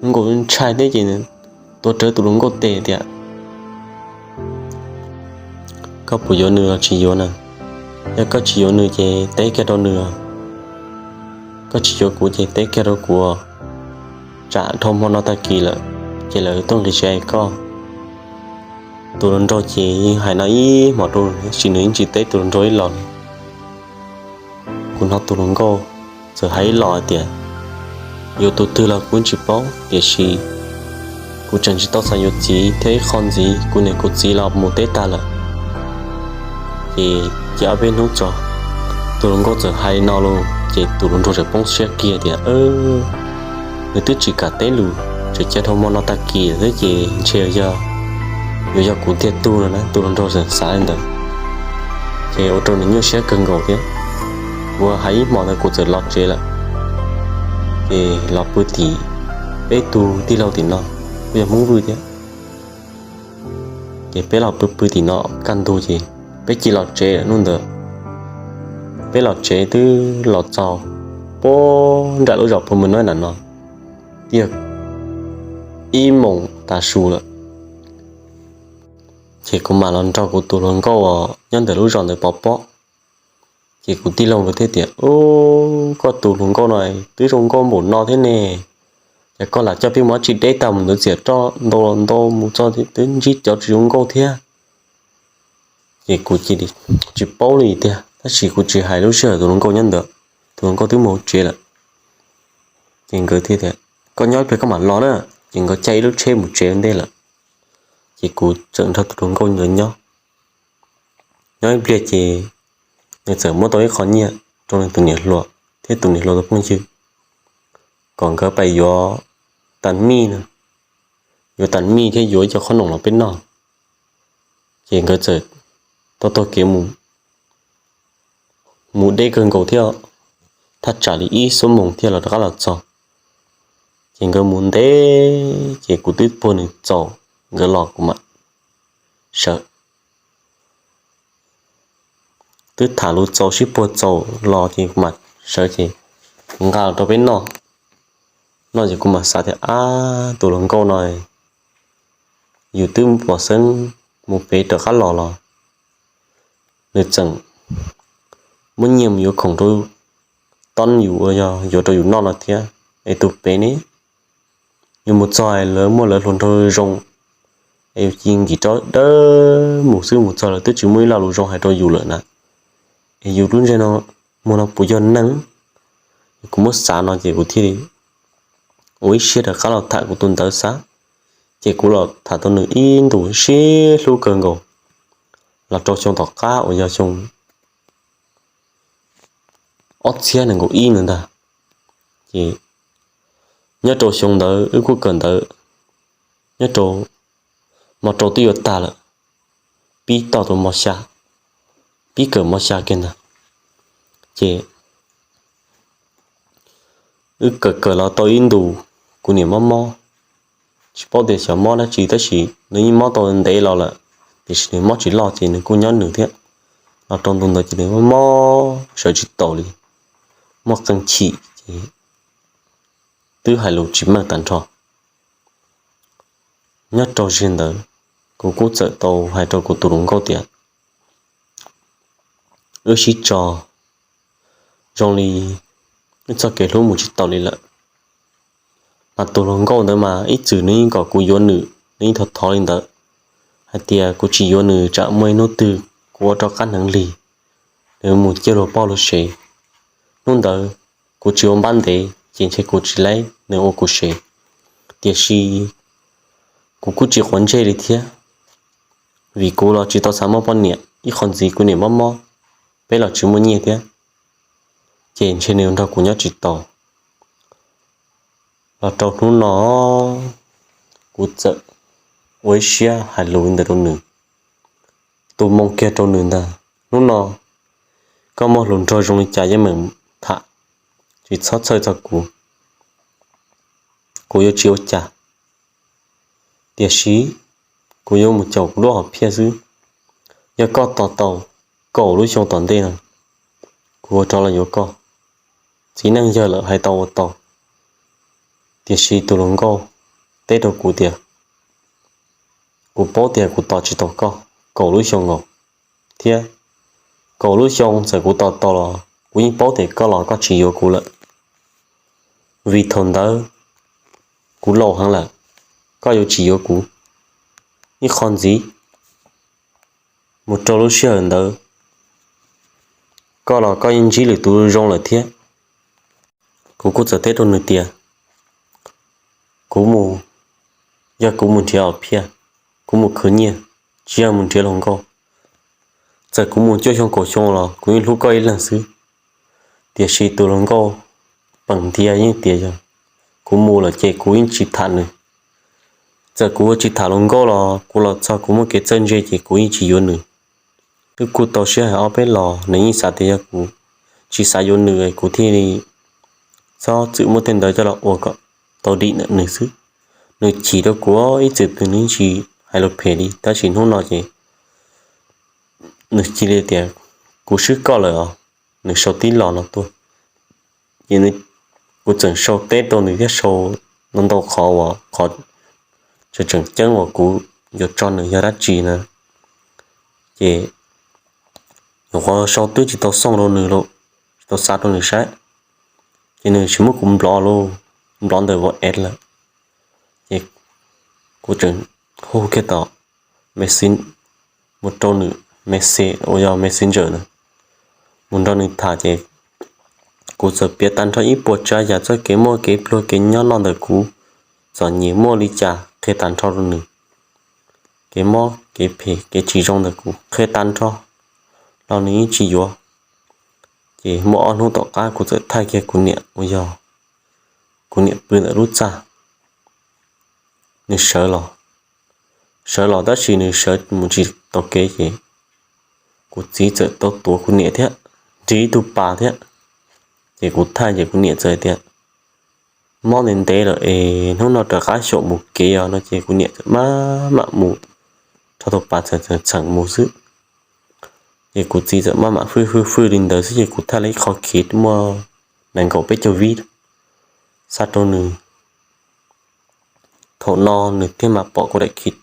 zoo nkaus ntshai thiab ces tuav rawv tus hluas nkauj tes tias, koj puas yuav nws los tsis yuav na? Yog koj tsis yuav nws ces teb kiag rau nws, koj tsis yuav kuv ces teb kiag rau kuv, tsam dhau hmo no tag kis lawm ces lawv tuaj nqis tsev koj. Tus hluas nraug ces yeej hais no ib hmos rau, tab sis nws yeej tsis teb tus hluas nraug ib los li. Kuv hnov tus hluas nkauj txawm hais ib los hais tias, yuav tus twg los kuv tsis paub, tiam sis kuv tseem tsis tau xav yuav txiv thiab, ib qho ntxiv kuv niam kuv txiv los mus teb tag lawm, ces cia ob peb hnub tso. Tus hluas nkauj txawm hais li no los ces tus hluas nraug txawm poob siab kiag tias, nws twb tsis kam teb lus, tseem cia dhau hmo no tag kis thiab ces ntshe yog, yuav yog kuv tiag tug no na. Tus hluas nraug txawm xav li ntawd, ces ua rau nws nyuaj siab kawg nkaus thiab. Kuv hais ib hmos ntawd kuv txawm los tsev lawm, ces los pw tim peb tug tij laug tim no, kuj yog Hmoob Vwj thiab. Ces peb los pw pw tim no kaj ntug ces peb cia los tsev lawm hnub ntawd. Peb los tsev twb los txog puag nram lub zos Phu Mws Nob nram no, twb yog ib moos tav su lawm. Ces kuv mam los nrog kuv tus hluas nkauj uas nyob ntawm lub zos ntawd pov pob. Ces kuv tij laug nkawd thiaj tias, koj tus hluas nkauj no twb zoo nkauj npaum no thiab ne, ces koj lam coj peb mus dab tsi deb tag mus ntawd, txiam roj ntau los ntau mus txog twb ntsib cov tsis zoo nkauj thiab. Ces kuv cia li tsis paub li tiag, tab sis kuv tsis hais lub sij hawm tus hluas nkauj nyob ntawd, tus hluas nkauj twb mus hauv tsev lawm. Ces nkawd thiaj tias, koj nyob ib pliag koj mam los na. Ces nkawd caij ib lub tsheb mus tsev ua ntej lawm. Ces kuv txawm nrog tus hluas nkauj ntawd nyob. Nyob ib pliag ces nws txawm muab tau ib qho nyiaj rau nws tus niam hluas thiab tus niam hluas tus phooj ywg kom nkawd pais yuav tas mij no, yuav tas mij thiab yuav ib co qhob noom los peb noj. Ces nkawd txawm taug taug kev mus, mus deb kawg nkaus thiab, thaj tsam li ib xuab moos thiaj los rov qab los txog. Ces nkawd mus ntev ces kuv twb puag nws txaus, nkawd los kuv mam sawv. Twb tham lus txaus sib puag txaus los ces kuv mam sawv ces nqa los rau peb noj. Noj ces kuv mam xav tias, ab, tus hluas nkauj no yus twb pom xeeb mus pem rov qab los los nws txawm muab nyiaj mus yuav khoom rau tob yus uas yog yuav rau yus noj no thiab. Es tus pem ne, yus mus txog lawv muaj lawv hluas nraug zoo, es yus cia nkim rov dawb mus xwb, mus txog lawv twb tsis muaj ib lo lus zoo hais rau yus lawm na. Es yus lub ntsej no, muag no puas yog neeg? Kuv muab xav no ces kuv thiaj li ua ib siab rov qab los tham kuv tus ntawd xav. Ces kuv los tham tau nws ib ntus sib hlub kawg nkaus, los rau xyoo tom qab uas yog xyoo ob txhiab nees nkaum ib ntawd ntag. Ces nyob rau xyoo ntawd wb kuj kawm ntawv, nyob rau mos rau twb yuav tag lawm, pib toj tus mos xya, pib kawm mos xya kiag ntag. Ces wb kawm kawm los tau ib ntus, kuv niam mob mob, tsis paub tias xyov mob dab tsi tab sis nws yeej mob tau ntev los lawm, tiam sis nws mob tsis loj ces nws kuj nyob nws thiab. Los rau ntu ntawd ces nws mob mob sawv tsis taus li, muaj qee chim ces twb hais lus tsis meej tag nrho. Nyob rau zaum ntawd, kuv kuj txawm tau hais rau kuv tus hluas nkauj tias wb sib tso zoo li wb txoj kev hlub mus tsis tau li lawm. Mas tus hluas nkauj ntawd mas ib txwm nws yeej kom kuv yuav nws, nws yeej thov thov li ntawd, hais tias kuv tsis yuav nws tsam muaj ib hnub twg kuv ua rov qab hneev lig, nws mus ciaj luag poj luag sev. Hnub ntawd kuv tsis ua npab ntev ces ntshe kuv tsis laib nws ua kuv sev. Tiam sis kuv kuj tsis quav ntsej li thiab, vim kuv los tsis tau xav muaj poj niam, ib qho ntxiv kuv niam mob mob, peb los tsis muaj nyiaj thiab, ces ntshe nws nrog kuv nyob tsis tau. Los rau hnub no, kuv txawm ua ib siab hais lus li ntawd rau nws, tu moo kiag rau nws ntag. Hnub no koj muaj hluas nraug zoo li cas yeej meem tham, tsis txhob txhawj txog kuv, kuv yuav tsis ua cas. Tiam sis kuv yuav mus caum kuv lub hom phiaj xwb. Yog koj tos tau kaum lub xyoo tom ntej no, kuv ua rov los yuav koj. Txiv neej yawg lawm hais tau ua tau. Tiam sis tus hluas nkauj teb rau kuv tias, kuv paub tias kuv tos tsis tau koj kaum lub xyoo nkaus, thiab kaum lub xyoo txawm kuv tos tau los kuv yeej paub tias koj los koj tsis yuav kuv lawm. Vim thaum ntawd kuv laus heev lawm, koj yuav tsis yuav kuv. Ib qho ntxiv, mus rau lub sij hawm ntawd, koj los koj yeej ntsib lwm tus zoo lawm thiab. Kuv kuj txawm teb rau nws tias, kuv mus, yog kuv mus nrhiav hom phiaj, kuv mus khwv nyiaj, tsis yog mus nrhiav hluas nkauj. Txawm kuv mus cuaj xyoo kaum xyoo los kuv yeej hlub koj ib leeg xwb. Tiam sis tus hluas nkauj peem ntiag yeej tias yog kuv mus lawm ces kuv yeej tsis tham nws. Txawm kuv tsis tham hluas nkauj los kuv los txog kuv muaj kev txawj ntse ces kuv yeej tsis yuav nws. Wb kuj tau sib hais ob peb los, nws yeej xav tias yog kuv tsis xav yuav nws kuv thiaj li txhob txwm muab tej ntawd coj los ua kom tau dim ntawm nws xwb. Nws chim rau kuv ib txwm twg nws yeej tsis hais lus phem li, tab sis hnub no ces nws cia li tias, kuv swb koj lawm os. Nws sau tib lo no tuaj, ces kuv txawm sau teb rau nws thiab sau ntau ntau qhov uas qhov tseem tseem ceeb uas kuv yuav tso nws yog dab tsi na. Ces nyuam qhuav sau twb tsis tau xoo rau nws, tsis tau xa rau nws saib, ces nws tsis muab kuv nplov lauj, nplov ntawm WhatsApp lawm. Ces kuv tseem hu kiag tom messenger mus rau nws, message uas yog Messenger na, mus nrog nws tham ces kuv txawm piav tag nrho ib puas tsav yam txoj kev muaj kev pluag kev nyob noj ntawm kuv txom nyem muaj li cas qhia tag nrho rau nws. Kev mob kev phem kev tsis zoo ntawm kuv qhia tag nrho los nws yeej tsis yuav. Ces muaj ob hnub tom qab kuv txawm thaij kiag kuv niam uas yog kuv niam pw ntawm lub txaj, nws sawv los, sawv los tab sis nws sawv mus tsis tau kev ces kuv txiv txawm tau tuav kuv niam thiab nrig ib tug pas thiab. Ces kuv thaij ces kuv niam txawm tias, mob ntev ntev lawm es hnub no rov qab xyaum mus kev os no ces kuv niam txawm maj mam mus, rho tau pas txheem txheem mus xwb. Ces kuv txiv txawm maj mam fwj fwj fwj li ntawd xwb ces kuv thaij li ib qho khiv muaj nees nkaum peb caug vib xa rau nws. Thaum no nws thiaj mam pom kuv daim khiv,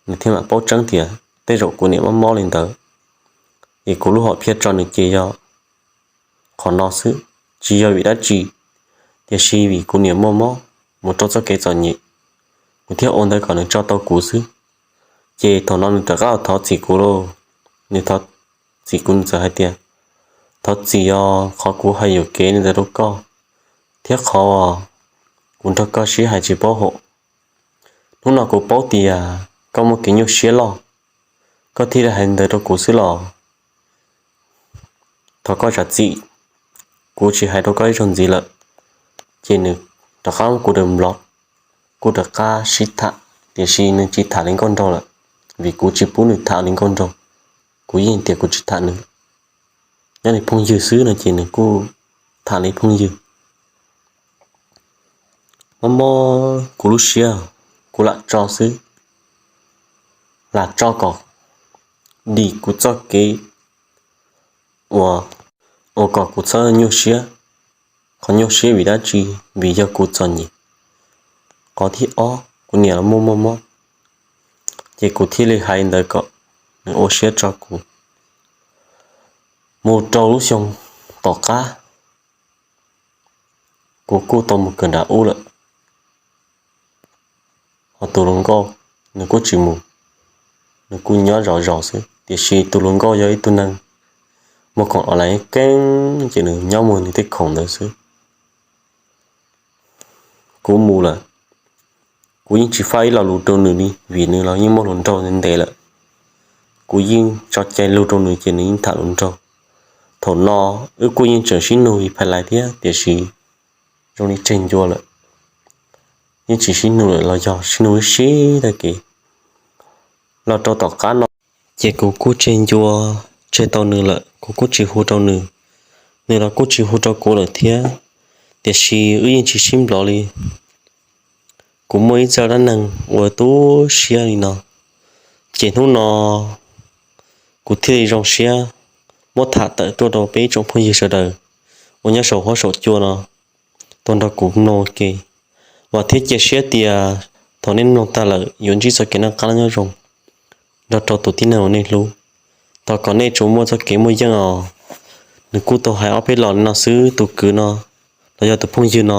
nws thiaj mam paub tseeb tias tej zaum kuv niam mob mob li ntawd. Ces kuv lub hom phiaj tso nws ces yog qhov no xwb, tsis yog vim dab tsi, tiam sis vim kuv niam muaj mob mus rau txoj kev txom nyem, kuv thiaj ua ntawd kom nws tso tau kuv xwb. Ces thaum no nws rov qab thov txim kuv lauj, nws thov txim kuv nws txawm hais tias, thov txim os, qhov kuv hais yuam kev li ntawd rau koj thiab qhov kuv nrog koj sib hais tsis paub haum. Hnub no kuv paub tias koj muaj kev nyuaj siab loj, koj thiaj li hais ntawd rau kuv xwb los thov koj zam txim, kuv tsis hais rau koj ib zaug ntxiv lawm. Ces nws rov qab kuv daim nplog, kuj rov qab sib tham, tiam sis nws tsis tham li nkauj nraug lawm, vim kuv tsis pub nws tham li nkauj nraug. Kuv yeej tias kuv tsis tham nws, nyob li phooj ywg xwb no ces nws kuj tham li phooj ywg. Mob mob kuv lub siab, kuv lam tso xwb, lam tso kom dim kuv txoj kev uas, uas kom kuv txhob nyuaj siab. Qhov nyuaj siab vim dab tsi? Vim yog kuv txom nyem. Qhov thib ob, kuv niam los muaj muaj mob, ces kuv thiaj li hais ntawd kom nws ua siab tso kuv. Mus rau lub xyoo tom qab, kuv kuj tau mus kawm nram ub lawm, ho tus hluas nkauj nws kuj tsis mus, nws kuj nyob zov zos xwb. Tiam sis tus hluas nkauj yog ib tug neeg muag khoom online keeb, ces nws nyob muag nws tej khoom ntawd xwb. Kuv mus lawm, kuv yeej tsis faj ib lo lus rau nws li, vim nws los yeej muaj hluas nraug ntev lawm. Kuv yeej tso cai lus rau nws ces nws yeej tham hluas nraug. Thaum no wb kuj yeej tseem sib nug li phais lais thiab, tiam sis zoo li tseg ncua lawm, yeej tsis sib nug lawm los yog sib nug ib sib tag kev. Los rau tom qab no, ces kuv kuj tseg ncua, tseg tau nws lawm, kuv kuj tsis hu rau nws, nws los kuj tsis hu rau kuv lawm thiab, tiam sis wb yeej tsis sib nplov li. Kuv muaj ib txoj dab neeg uas tu siab li no, ces hnub no kuv thiaj li zoo siab muab tham tawm tuaj rau peb ib tsoom phooj ywg sawv daws uas nyob saum huab saum cua no tau nrog kuv mloog ua ke. Vam thiab cia siab tias thaum nej mloog tag lawm yuav ntsib txoj kev noj qab nyob zoo nrog rau tus tib neeg uas nej hlub. Thov kom nej tsuas muaj txoj kev muaj yeej os. Nws kuj tau hais ob peb los li no xwb, tus kwv no los yog tus phooj ywg no,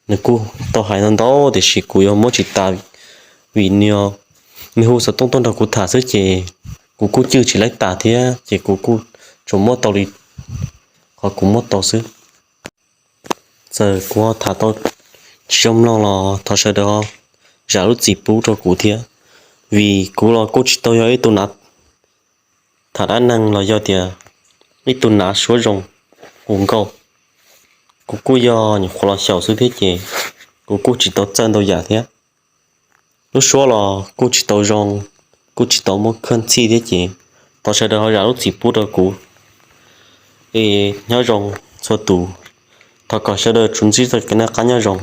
nws kuj tau hais ntau ntau tiam sis kuv yuav muab tsis tas, vim nws, nws hu xov tooj tuaj nrog kuv tham xwb ces kuv kuj cwj tsis laib tas thiab ces kuv kuj tsuas muab tau li qhov kuv muab tau xwb. Txawm kuv ho tham tau tsis zoo mloog los thov sawv daws ho zam lub txim pub rau kuv thiab, vim kuv los kuj tsis tau yog ib tug nav tham dab neeg los yog tias ib tug nav suab zoo ua nkauj. Kuv kuj yog nyuam qhuav los xyaum xwb thiab ces kuv kuj tsis tau txawj ntau yam thiab. Lub suab los kuj tsis tau zoo, kuj tsis tau muaj khaj txhij thiab ces thov sawv daws ho zam lub txim pub rau kuv. Es nyob zoo txhua tus, thov kom sawv daws tsuas ntsib txoj kev noj qab nyob zoo.